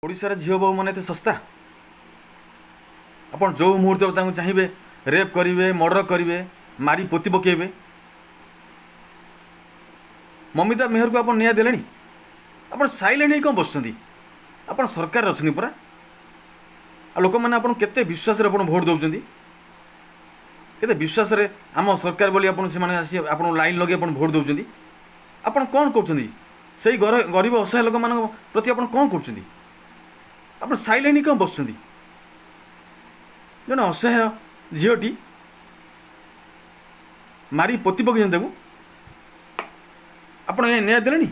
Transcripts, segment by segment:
ଓଡ଼ିଶାର ଝିଅ ବୋହୂମାନେ ଏତେ ଶସ୍ତା? ଆପଣ ଯେଉଁ ମୁହୂର୍ତ୍ତରେ ତାଙ୍କୁ ଚାହିଁବେ ରେପ୍ କରିବେ, ମର୍ଡ଼ର କରିବେ, ମାରି ପୋତି ପକାଇବେ। ମମିତା ମେହରକୁ ଆପଣ ନ୍ୟାୟ ଦେଲେଣି? ଆପଣ ସାଇଲେଣ୍ଟ ହେଇ କ'ଣ ବସୁଛନ୍ତି? ଆପଣ ସରକାରରେ ଅଛନ୍ତି ପରା। ଆଉ ଲୋକମାନେ ଆପଣ କେତେ ବିଶ୍ୱାସରେ ଆପଣ ଭୋଟ ଦେଉଛନ୍ତି, କେତେ ବିଶ୍ୱାସରେ ଆମ ସରକାର ବୋଲି ଆପଣ ସେମାନେ ଆସି ଆପଣଙ୍କୁ ଲାଇନ୍ ଲଗାଇ ଆପଣ ଭୋଟ ଦେଉଛନ୍ତି। ଆପଣ କ'ଣ କରୁଛନ୍ତି? ସେଇ ଗରିବ ଅସହାୟ ଲୋକମାନଙ୍କ ପ୍ରତି ଆପଣ କ'ଣ କରୁଛନ୍ତି? ଆପଣ ସାଇଲେଣ୍ଟ ହେଇ କ'ଣ ବସୁଛନ୍ତି? ଜଣେ ଅସହାୟ ଝିଅଟି ମାରି ପୋତି ପକାଇଛନ୍ତି ତାକୁ, ଆପଣ ଏ ନ୍ୟାୟ ଦେଲେଣି?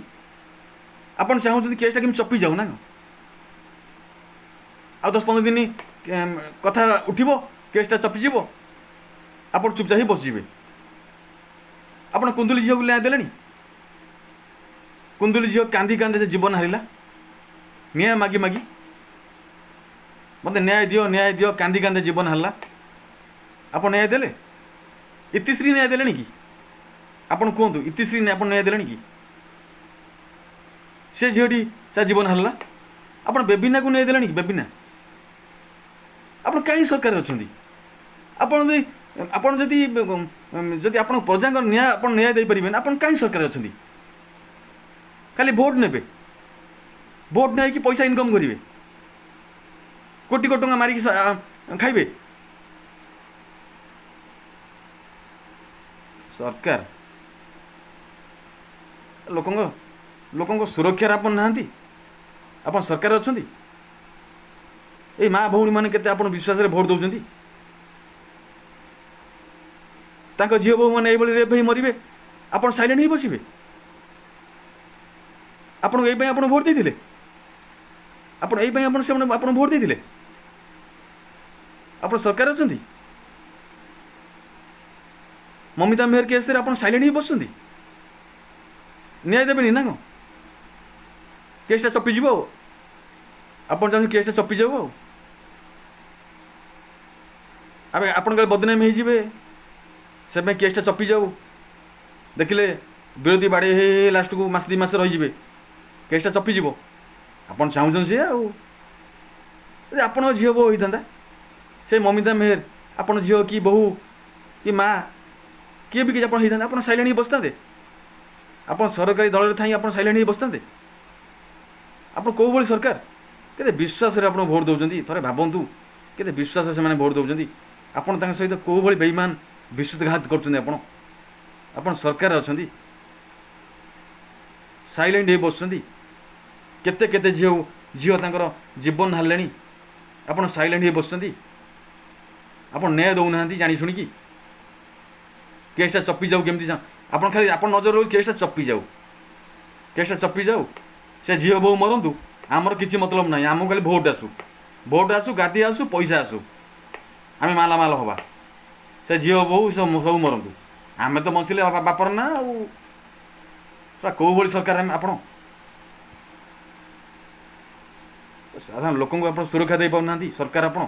ଆପଣ ଚାହୁଁଛନ୍ତି କେସ୍ଟା କେମିତି ଚପି ଯାଉ ନା? ଆଉ 10-15 ଦିନ କଥା ଉଠିବ, କେସ୍ଟା ଚପିଯିବ, ଆପଣ ଚୁପଚାପ ହେଇ ବସିଯିବେ। ଆପଣ କୁନ୍ଦୁଲି ଝିଅକୁ ନ୍ୟାୟ ଦେଲେଣି? କୁନ୍ଦୁଲି ଝିଅ କାନ୍ଦି କାନ୍ଦି ସେ ଜୀବନ ହାରିଲା, ନ୍ୟାୟ ମାଗି ମାଗି, ମୋତେ ନ୍ୟାୟ ଦିଅ ନ୍ୟାୟ ଦିଅ, କାନ୍ଦି କାନ୍ଦି ଜୀବନ ହାରିଲା। ଆପଣ ନ୍ୟାୟ ଦେଲେ? ଇତିଶ୍ରୀ ନ୍ୟାୟ ଦେଲେଣି କି? ଆପଣ କୁହନ୍ତୁ, ଇତିଶ୍ରୀ ଆପଣ ନ୍ୟାୟ ଦେଲେଣି କି? ସେ ଝିଅଟି ତା ଜୀବନ ହାରିଲା। ଆପଣ ବେବିନାକୁ ନ୍ୟାୟ ଦେଲେଣି କି? ବେବିନା, ଆପଣ କାହିଁ ସରକାରରେ ଅଛନ୍ତି? ଆପଣ ଯଦି ଆପଣ ଯଦି ଯଦି ଆପଣ ପ୍ରଜାଙ୍କ ନ୍ୟାୟ ଆପଣ ନ୍ୟାୟ ଦେଇପାରିବେନି, ଆପଣ କାହିଁ ସରକାରରେ ଅଛନ୍ତି? ଖାଲି ଭୋଟ ନେବେ, ଭୋଟ ନେଇକି ପଇସା ଇନକମ୍ କରିବେ, କୋଟି କୋଟି ଟଙ୍କା ମାରିକି ଖାଇବେ। ସରକାର ଲୋକଙ୍କ ଲୋକଙ୍କ ସୁରକ୍ଷାରେ ଆପଣ ନାହାନ୍ତି, ଆପଣ ସରକାରରେ ଅଛନ୍ତି। ଏଇ ମା ଭଉଣୀମାନେ କେତେ ଆପଣ ବିଶ୍ୱାସରେ ଭୋଟ ଦେଉଛନ୍ତି, ତାଙ୍କ ଝିଅ ବୋହୂମାନେ ଏଇଭଳି ରେପ୍ ହେଇ ମରିବେ, ଆପଣ ସାଇଲେଣ୍ଟ ହେଇ ବସିବେ? ଆପଣଙ୍କୁ ଏଇ ପାଇଁ ଆପଣ ଭୋଟ ଦେଇଥିଲେ? ଆପଣ ଏଇ ପାଇଁ ଆପଣ ସେମାନେ ଆପଣ ଭୋଟ ଦେଇଥିଲେ? ଆପଣ ସରକାର ଅଛନ୍ତି। ମମିତା ମେହେର କେସ୍ରେ ଆପଣ ସାଇଲେଣ୍ଟ ହେଇ ବସୁଛନ୍ତି, ନ୍ୟାୟ ଦେବେନି ନା କ'ଣ? କେସ୍ଟା ଚପିଯିବ ଆଉ, ଆପଣ ଚାହୁଁଛନ୍ତି କେସ୍ଟା ଚପିଯାଉ ଆଉ ଆବେ ଆପଣ କାଳେ ବଦନାମ ହେଇଯିବେ, ସେ ପାଇଁ କେସ୍ଟା ଚପିଯାଉ। ଦେଖିଲେ ବିରୋଧୀ ବାଡ଼େଇ ହେଇ ହେଇ ଲାଷ୍ଟକୁ ମାସେ 2 ମାସ ରହିଯିବେ, କେସ୍ଟା ଚପିଯିବ। ଆପଣ ଚାହୁଁଛନ୍ତି ସେ ଆଉ। ଯଦି ଆପଣଙ୍କ ଝିଅ ବୋହୂ ହେଇଥାନ୍ତା, ସେ ମମିତା ମେହେର ଆପଣ ଝିଅ କି ବୋହୂ କି ମା କିଏ ବି କିଛି ଆପଣ ହେଇଥାନ୍ତେ, ଆପଣ ସାଇଲେଣ୍ଟ ହେଇ ବସିଥାନ୍ତେ? ଆପଣ ସରକାରୀ ଦଳରେ ଥାଇ ଆପଣ ସାଇଲେଣ୍ଟ ହେଇ ବସିଥାନ୍ତେ? ଆପଣ କେଉଁ ଭଳି ସରକାର? କେତେ ବିଶ୍ୱାସରେ ଆପଣ ଭୋଟ ଦେଉଛନ୍ତି, ଥରେ ଭାବନ୍ତୁ କେତେ ବିଶ୍ୱାସରେ ସେମାନେ ଭୋଟ ଦେଉଛନ୍ତି। ଆପଣ ତାଙ୍କ ସହିତ କେଉଁ ଭଳି ବେଇମାନ ବିଶ୍ୱାସଘାତ କରୁଛନ୍ତି? ଆପଣ ଆପଣ ସରକାରରେ ଅଛନ୍ତି, ସାଇଲେଣ୍ଟ ହେଇ ବସୁଛନ୍ତି। କେତେ କେତେ ଝିଅ ଝିଅ ତାଙ୍କର ଜୀବନ ହାରିଲେଣି, ଆପଣ ସାଇଲେଣ୍ଟ ହେଇ ବସୁଛନ୍ତି। ଆପଣ ନ୍ୟାୟ ଦେଉନାହାନ୍ତି ଜାଣି ଶୁଣିକି। କେସ୍ଟା ଚପିଯାଉ କେମିତି, ଆପଣ ଖାଲି ଆପଣ ନଜର ରହୁଛି କେସ୍ଟା ଚପିଯାଉ, କେସ୍ଟା ଚପିଯାଉ, ସେ ଝିଅ ବୋହୂ ମରନ୍ତୁ, ଆମର କିଛି ମତଲବ ନାହିଁ, ଆମକୁ ଖାଲି ଭୋଟ ଆସୁ, ଭୋଟ ଆସୁ, ଗାଦି ଆସୁ, ପଇସା ଆସୁ, ଆମେ ମାଲାମାଲ ହେବା। ସେ ଝିଅ ବୋହୂ ସବୁ ମରନ୍ତୁ, ଆମେ ତ ବଞ୍ଚିଲେ ବାପର ନା ଆଉ। କେଉଁ ଭଳି ସରକାର ଆମେ? ଆପଣ ସାଧାରଣ ଲୋକଙ୍କୁ ଆପଣ ସୁରକ୍ଷା ଦେଇପାରୁନାହାନ୍ତି ସରକାର, ଆପଣ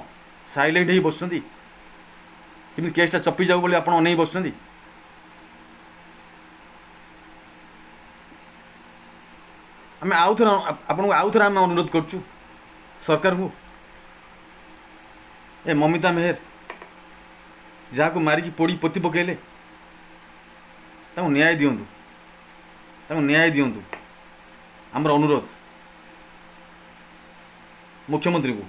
ସାଇଲେଣ୍ଟ ହେଇ ବସୁଛନ୍ତି। କେମିତି କେସ୍ଟା ଚପିଯାଉ ବୋଲି ଆପଣ ଅନେଇ ବସୁଛନ୍ତି। ଆମେ ଆଉଥରେ ଆପଣଙ୍କୁ ଆଉଥରେ ଆମେ ଅନୁରୋଧ କରୁଛୁ ସରକାରଙ୍କୁ, ଏ ମମିତା ମେହେର ଯାହାକୁ ମାରିକି ପୋଡ଼ି ପୋତି ପକାଇଲେ, ତାଙ୍କୁ ନ୍ୟାୟ ଦିଅନ୍ତୁ, ତାଙ୍କୁ ନ୍ୟାୟ ଦିଅନ୍ତୁ। ଆମର ଅନୁରୋଧ ମୁଖ୍ୟମନ୍ତ୍ରୀଙ୍କୁ।